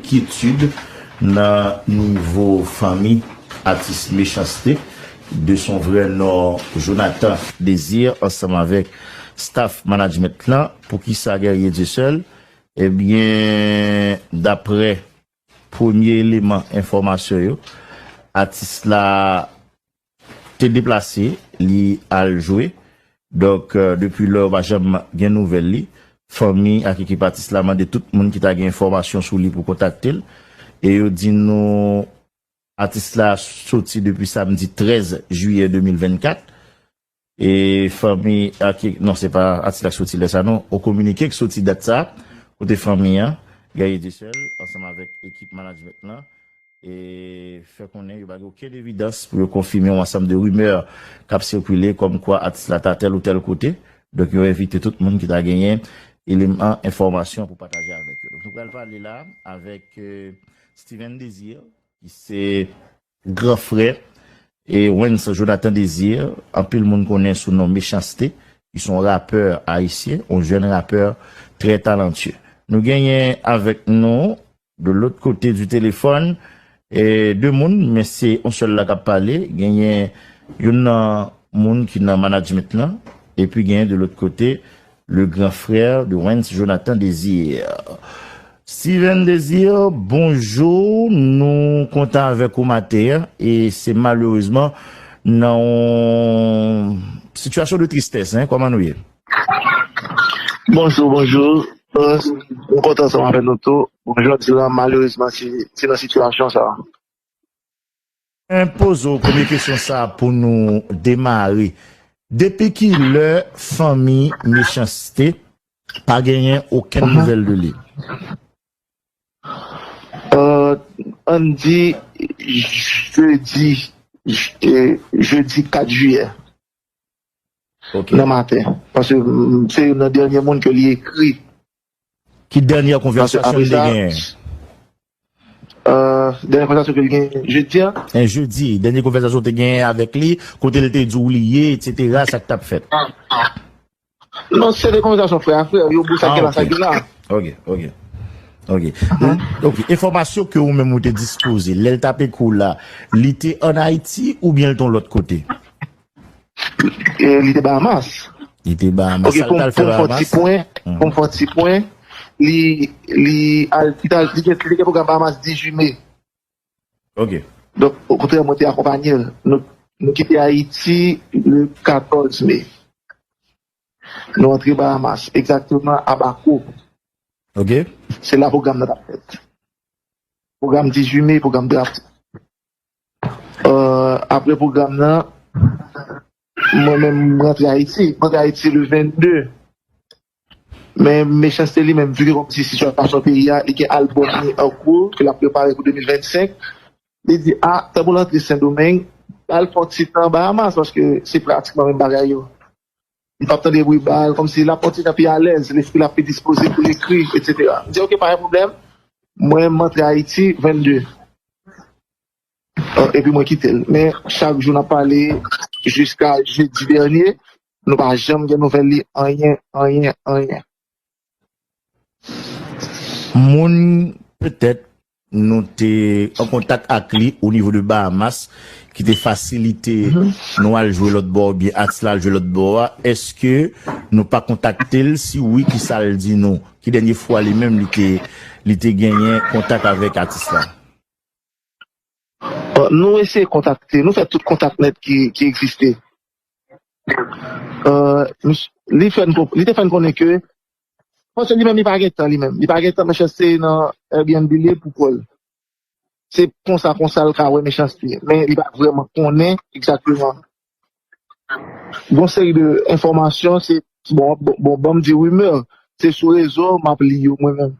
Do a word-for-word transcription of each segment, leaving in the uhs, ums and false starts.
Enkyetid nan nivo fanmi atis Mechanste, de son vrè non Jonathan Désir, ansanm avèk staff management lan. Poukisa Guerrier Dieuseul? Ebyen, daprè premye eleman enfòmasyon yo, atis la te deplase, li al jwe. Donk, euh, depi lè yo pa janm gen nouvèl li. Fanmi ak ekip atis la mande tout moun ki ta gen enfòmasyon sou li pou kontakte l. E yo di nou atis la soti depi samdi trèz jiyè de mil vennkat. E fanmi ak, non, se pa atis la ki soti lè sa, non. Yon kominike ki soti dat sa, kote fanmi an, Guerrier Dieuseul, ansanm avèk ekip management lan, e fè konnen yo pa gen okenn evidans pou yo konfime yon ansanm de rimè k ap sikile kòmkwa atis la ta tèl ou tèl kote. Donk, yo envite tout moun ki ta genyen eleman enfòmasyon pou pataje avèk yo. Donk, nou pral pale la avèk, euh, Steven Désir, ki se gran frè e Wens Jonathan Désir, anpil moun konnen sou non Mechanste, ki se yon rapè ayisyen, yon jèn rapè trè talantye. Nou genyen avèk nou, de lòt kote di telefòn, e de moun, men se yon sèl la k ap pale. Genyen youn nan moun ki nan management lan, epi genyen de lòt kote, le grand frère de Wens Jonathan Désir. Steven Désir, bonjou. Nou kontan avèk ou maten an, e se malerezman nan yon sitiyasyon de tristès, en, kòman nou ye? Bonjou, bonjou. Euh, m kontan ansanm avèk nou tou. Bon, jodi la, malerezman, se, se nan sitiyasyon sa. Mwen poze w premye kesyon sa pou nou demare. Depi ki lè fanmi Mechanste pa genyen okenn nouvèl de li? Euh, ann di jedi, j-, eh, jedi kat jiyè. Ok. Nan maten. Paske, mm, se youn nan dènye moun ke li ekri. Ki dènye konvèsasyon li te genyen? Euh, dènye konvèsasyon ke li genyen jedi a? En jedi, dènye konvèsasyon te genyen avèk li, kote l te di w li ye, etsetera, sa k t ap fèt? Non, se de konvèsasyon frè a frè, yo bousa ke la sa ke la. Ok, ok. Ok. Ok, enfòmasyon ke ou menm ou te dispoze, lè l t ap ekri w la, li te ann Ayiti oubyen l te yon lòt kote? E li te Bahamas. Li te Bahamas. Ok, sa l pou, t al fè pou m fè yon ti Bahamas? Pwen, pou m fè yon ti pwen, li, li al, li t al, li gen, li gen pwogram Bahamas dizuit me. Ok. Donk, okontrè, mwen te akonpanye l. Nou, nou kite Ayiti le katòz me. Nou antre Bahamas, egzakteman a Bako. Ok. Se la pwogram nan t ap fèt. Pwogram dizuit me, pwogram drapo. Euh, apre pwogram nan, mwen menm, m rantre Ayiti. M rantre Ayiti le vennde. Men Mechanste li menm, vi ke kòmsi sitiyasyon peyi a, li gen albòm li an kou, ke l ap prepare pou de mil vennsenk. Li di, a, tanpou l antre Sendomeng, al fè yon ti tan Bahamas, paske se pratikman menm bagay yo. Li p ap tande bri bal, kòmsi l ap yon ti jan pi alèz, lespri l ap pi dispoze pou l ekri, etsetera. M di, ok, pa gen pwoblèm. Mwen, m antre Ayiti vennde. Euh, epi mwen kite l. Men, chak jou n ap pale, jiska jedi dènye, nou pa janm gen nouvèl li, anyen, anyen, anyen. Moun, petèt, nou te an kontak ak li o nivo de Bahamas, ki te fasilite nou al jwe lòt bò oubyen atis la al jwe lòt bò a. Èske nou pa kontakte l? Si wi, ki sa l di nou? Ki dènye fwa li menm li te, li te genyen kontak avèk atis la? Euh, nou eseye kontakte, nou fè tout kontak nèt ki, ki egziste. Euh, mis-, li fè n konp-, li te fè n konnen ke, paske li menm, li pa gen tan, li menm. Li pa gen tan, Mechanste nan Airbnb li pou kò l. Se konsa, konsa l ka wè Mechanste. Men li pa vrèman konnen egzakteman. Gon seri de enfòmasyon, se, bon, bon, bon, ban m di rimè. Se sou rezo, m ap li yo, mwen menm.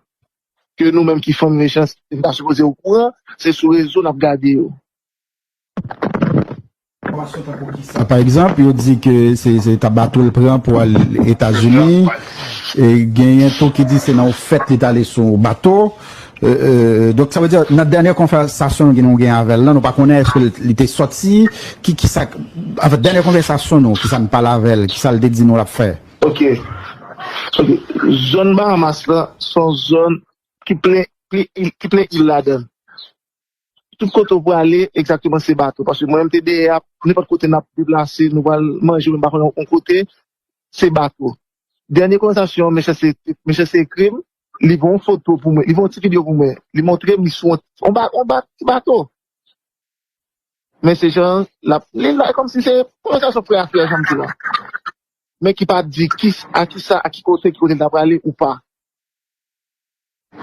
Ke nou menm ki fanmi Mechanste, nou ta sipoze okouran, se sou rezo n ap gade yo. Pa egzanp, yo di ke se, se ta bato l pran pou al Etazini. E genyen tou ki di se nan yon fèt li t ale sou bato. E, e, donk, sa vle di, nan dènye konvèsasyon nou gen, nou gen avè l lan, nou pa konnen èske li, li te sòti, ki, ki sa, anfèt, dènye konvèsasyon nou, ki sa n pale avè l, ki sa l te di nou l ap fè. Ok. Ok. Zòn Bahamas lan, se yon zòn ki plen plen il, ki plen il ladan. Tout kote w prale, egzakteman, se bato. Paske mwen menm te dèyè a, nenpòt kote n ap deplase, nou pral manje, men pa konnen yon kote, se bato. Dènye konvèsasyon, Mechanste, Mechanste ekri m, li voye yon foto pou mwen, li voye yon ti videyo pou mwen, li montre m li sou yon, yon ba-, yon ba-, ti bato. Men se jan l ap, li la kòmsi se konvèsasyon frè a frè, jan m di la. Men ki pa di ki, a ki sa, a ki kote, ki kote l ta prale ou pa.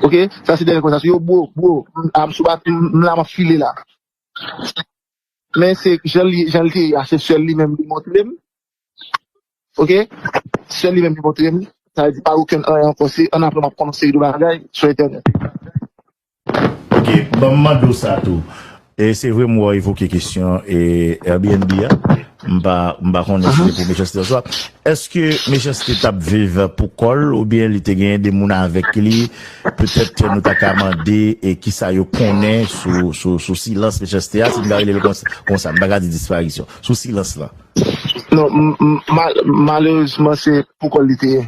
Oke? Sa se dènye konvèsasyon. Yo, bro, bro, m, a, m sou bat, m, m la, m ap file la. Men se jan li, jan li te ye a, se sèl li menm li montre m. Oke? Sèl li menm li montre m. Sa vle di pa okenn anyen ankò. Se annapre m ap konnen seri de bagay sou entènèt. Ok, ban m mande w sa tou. E se vre m wè w evoke kesyon e Airbnb a. M pa, m pa konnen si se pou Mechanste oswa. Èske Mechanste t ap viv pou kò l oubyen li te gen de moun avèk li? Petèt nou ta ka mande e kisa yo konnen sou, sou, sou silans Mechanste a, si n ka rele l konsa, konsa, m pa ka di disparisyon. Sou silans lan. Non, m, m, mal, malerezman, se pou kò l li te ye.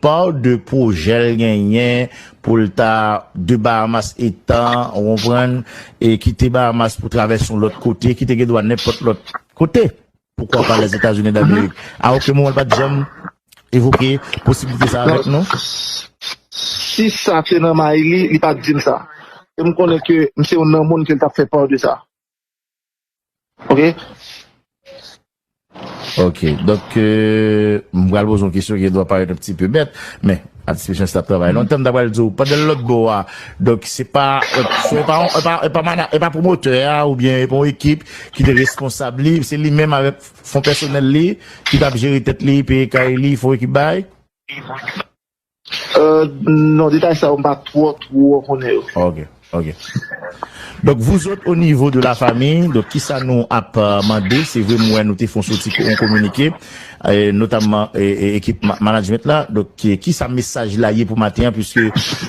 Pale de pwojè l genyen pou l ta de Bahamas etan, ou konprann, e kite Bahamas pou travèse yon lòt kote, ki te gen dwa nenpòt lòt kote. Poukwa pa Lèzetazini Damerik? A okenn moman l pa t janm evoke posiblite sa avèk nou? Si sa te nan may li, li pa t di m sa. E m konnen ke m se youn nan moun ke l t ap fè pale de sa. Ok? Ok, donk euh, m pral poze yon kesyon ki dwa parèt yon ti pe bèt, men atis Mechanste ap travay lontan, m ta pral di w, pandan lòt bò a, donk se pa, se pa, se pa, se pa mana-, se pa pwomotè a oubyen se pa yon ekip ki te responsab li, se li menm avèk fon pèsonèl li ki t ap jere tèt li, peye kay li, fon ekip bay? Euh, non, detay sa yo m pa twò, twò konnen yo. Ok, ok. Donk, vous autres, au niveau de la famille, donk, kisa nou ap euh, mande? Se vre, m wè nou te fon soti yon kominike, euh, notamman euh, euh, ekip ma- management la. Donk, euh, kisa mesaj la ye pou maten an, puisque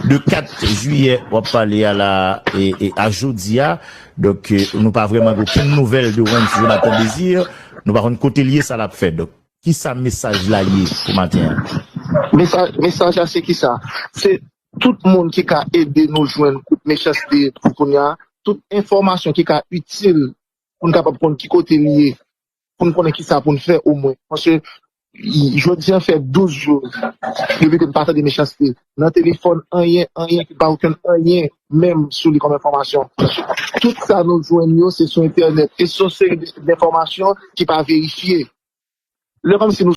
de kat jiyè, w ap pale a la, e, e a jodi a. Donk, euh, nou pa vrèman gen okenn nouvèl de Wendy Jonathan Désir. Nou pa konn kote l ye, sa l ap fè. Donk, kisa mesaj la ye pou maten an? Mesaj, mesaj la se kisa? Se tout moun ki ka ede nou jwenn kout Mechanste pou kounye a, tout enfòmasyon ki ka itil pou n kapab konn ki kote li ye, pou n konnen kisa pou n fè omwen. Paske jodi an fè douz jou depi ke n pa tande Mechanste nan telefòn, anyen, anyen, ki pa okenn anyen menm sou li kòm enfòmasyon. Tout sa nou jwenn yo se sou entènèt e se yon seri de- d'enfòmasyon ki pa verifye. Lè kòmsi nou